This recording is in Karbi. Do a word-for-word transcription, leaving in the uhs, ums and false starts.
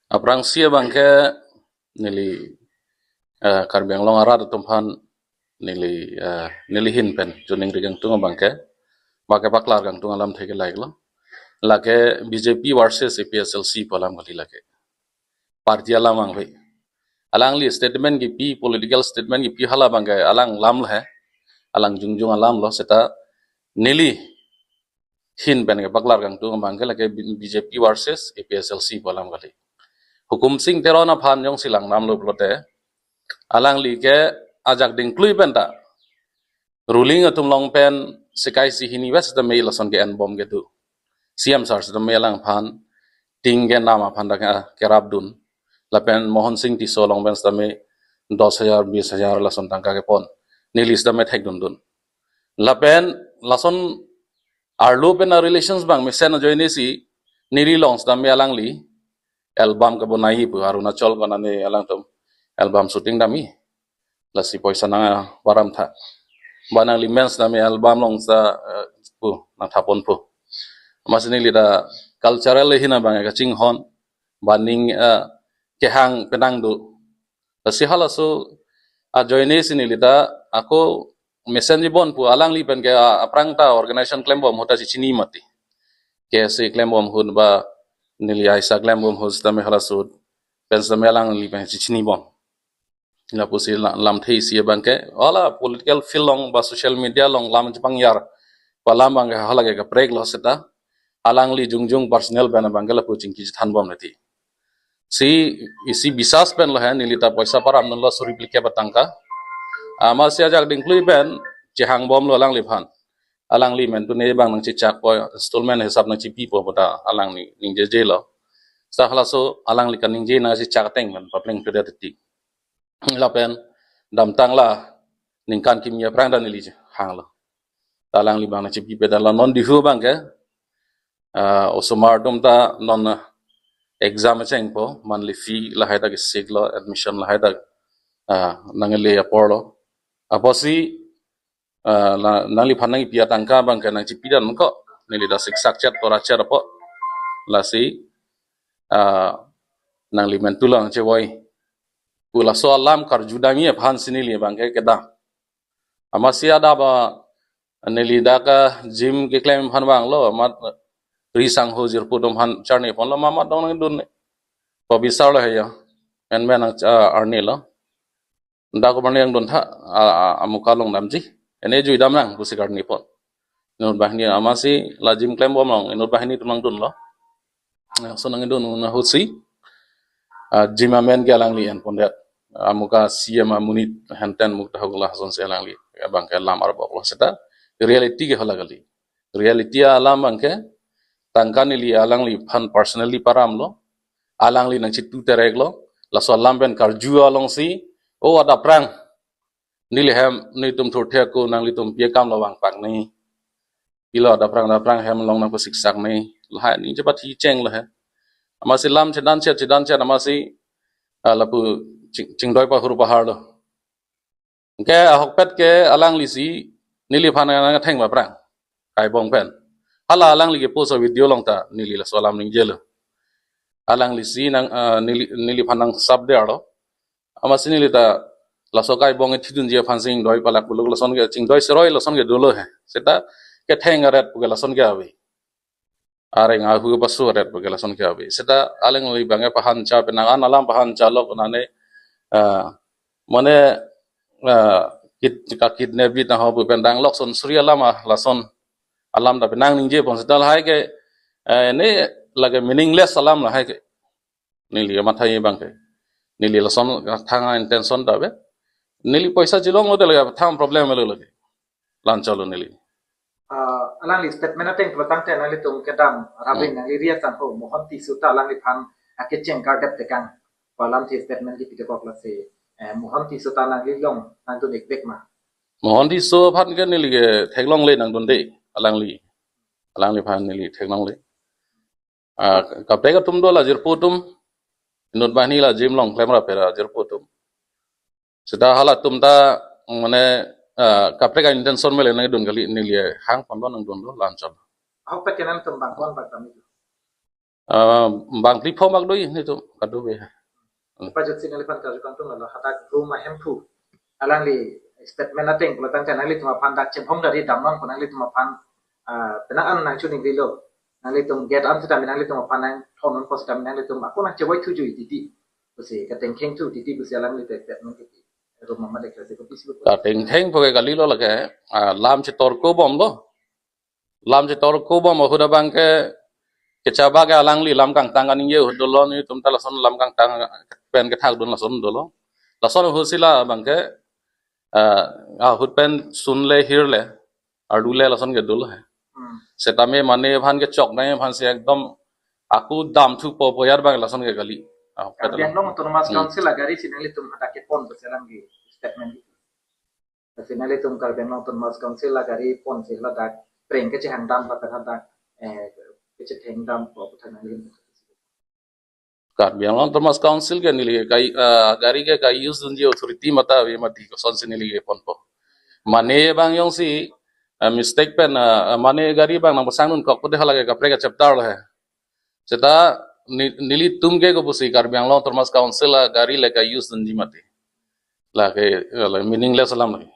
Aphrangsi abangke neli, eh, Karbi Anglong arat atum aphan neli, eh, neli ahin pen chuning ri kangtung abangke, bangke paklar kangtung alamthe ke lahelo. Lake B J P versus A P H L C pu alam kali lake. Party alam abang ave. Alangli statement kipi, political statement kipi hala abangke alang alam lo he. Alang jongjong alam lo seta neli ahin pen ke paklar kangtung abangke lake B J P versus A P H L C pu alam kali. Hukum Sing Teron aphan jongsi langdamlo pulote, alangli ke ajak dingklui pen ta ruling atum along pen sekai si hini ves ta mei lason ke-en bom kedo. C M sir sita mei alangphan ting kenam aphan ta ke-, kerapdun. Lapen Mohan Sing Tisso along pen sita mei dos hajar, bis hajar lason tangka kepon. Neli sita mei thekdundun. Lapen lason arlo pen a-relations abang mesen ajoine si neli along sita mei alangli album kebonai pu Arunachal konane alangtum album shooting damji. Lasi poisa nangparam tha. Ba nangli mens nami album along sa, eh, pu nangthapon pu. Amatsi neli ta cultural ahin abang kachinghon. Ba ning, eh, kehang penang do. Lasi halaso ajoine si neli ta ako mesen jibon pu alangli pen ke, ah, aphrang ta organization klembom ahut ta chechini mati. K S A klembom ahut ba neli aisa klembom ahut sita mei halaso pen sita mei alangli pen chechinibom. Lapusi la-, lamthe isi abangke, hala political field along ba social media along lam chepangyar pu alam abangke hala ke kaprek lo seta, alangli jongjong personal pen abangke lapu chingki chethanbom neti. Si isi bisas pen lo he, neli ta poisa paramdunlo suri phlikep atangka. Amatsi ajak dingklui pen chehangbomlo alangliphan. Alangli mentu ne abang nangchechakpo, installment hisap nangchepipo pu ta alangli ningjejelo. Sa halaso alangli kaningje nangchechak ateng pen papleng pedet ti. Lapen damtang la ningkan kimi aphrang ta neli hanglo. Ta alangli abang nangchepipedet lo, non Diphu abangke, ah, osomar atum ta non, ah, exam chengpo, monthly fee lahai ta kesiklo, admission lahai ta, ah, nangle aporlo. Apotsi, ah, la, nangliphan nangpi atangka abangke nangchepidan ko, neli ta siksak chet tora chet apo. Lasi, ah, nangli mentu lo nangchevoi pu laso alam karju damji aphansi neli abangke kedam. Amatsi adap neli dak a-gym keklem aphan vanglo, amat ri sangho jirpo atum aphan charni ponlo, mamat dong nangdun ne. Pobisar lo he ya. Menmen nang, ah, arni lo. Dak ko barni nangdun tha, a, a, amuka along damji. Ene jui dam nang pusi karni pon. Inut banghini amatsi la gym klembom along, inut banghini atum nangdunlo. Laso nangdun ahutsi, ah, gym amen ke alangli enpondet. Amuka C M amonit henten mukta hukla asonsi alangli abangke lam arboklo seta. Reality ke hala kali. Reality alam abangke tangka neli alangliphan personally paramlo. Alangli nangchitu tereklo. Laso alam pen karju alongsi, o adap aphrang neli hem, netum thurthe ako nanglitum pi akamlo vangpak ne. Pilo adap aphrang adap aphrang hem along nangpasiksak ne. Lahai ningje pathi cheng lahai. Amatsi lam chedan chet chedan chet amatsi, ah, lapu ching, chingdoi pahur paharlo. Ke ahokpet ke alanglisi neliphan nangtheng aphrang kaibong pen. Hala alangli ke post a-video along ta neli laso alam ningjelo. Alanglisi nang, ah, neli, neliphan nangsapdetlo. Amatsi neli ta laso kaibong ithidunji aphan chingdoi palak buluk lason ke chingdoi seroi lason ke dolo he. Seta ketheng aret pu ke lason ke ave. Areng ahu pasu aret pu ke lason ke ave. Seta alangli abangke pahancha penang an alam pahanchalo konane, ah, mane, ah, kid-, ka kidnap bit na ho pu pen dang lok son suri alam a lason alam ta penang ningje pon seta lahai ke, eh, ne lake meaningless alam lahai ke. Neli mathai abangke. Neli lason thang a-intention ta ave. Neli poisa chilonglo te lake thang problem lo lake. Lancholo neli. Ah, alangli statement ateng pulo tangte nanglitum kedam rabin Hmm. nangli ri asangho Mohan Tisso ta alangliphan akecheng kardep tekang. Pu alamthe statement kipi dekok lasi, eh, Mohan Tisso ta nangli along nangdun-ik vek ma? Mohan Tisso aphan ke neli ke theklongle nangdunde alangli. Alangliphan neli theklongle. Ah, kaprek atum do la jirpo atum. Inut banghini la gym along klemrap la jirpo atum. Seta halatum ta mane, ah, kaprek a-intention mele nangdun kali neli hang ponlo nangdunlo lancholo. Ahokpet ke nangtum bang pon bang kami. ah, bang phli pho mak do nelitum kadokave. Pajutsi neliphan karju kangtung lo hadak room ahemphu. Alangli statement ateng pulo tangte nanglitum aphan dak chemhong dari damnon pu nanglitum aphan, ah, penang an nangchoningri lo. Nanglitum gate an sitame nanglitum aphan nangthon non pu sitame nanglitum ako nangchevoi thuju titi pusi katengkheng thu titi pusi alangli te statement titi. Room mama deklarasi ko pisi ko. Katengkheng pu ke kali lo lake, ah, lam chetorko bomlo. Lam chetorko bom ahut abang ke kechaba ke alangli lam kangtang kaningje ahut dolo, nelitum ta lason lam kangtang pen kethak dun lason dolo. Lason ahut si la abang ke, ah, ahut pen sunle hirle ardu le lason ke dolo he. Hmm. Setame mane aphan kechok nangji aphan si ekdom ako damthu po po yar abang lason ke kali. Ah, Karbi Anglong Autonomous Hmm. Council agari si nanglitum hadak kepon pu selam di statement. Lasi nanglitum Karbi Anglong Autonomous Council agari pon si ladak preng kechehang dam lapen hadak, eh, kechetheng dam pu aphuthak nangli. Karbi Anglong Autonomous Council ke neli ke kai, ah, gari ke ka-use dunji authority mata ave mati, kosonsi neli ke ponpo. Mane abang jongsi, ah, mistake pen, ah, mane gari abang nangpasang dunkok pute hala ke kaprek a-chapter lo he. Seta ne-, nelitum ke kopusi Karbi Anglong Autonomous Council agari le ka-use dunji mati. Lake, lake meaningless alam lake.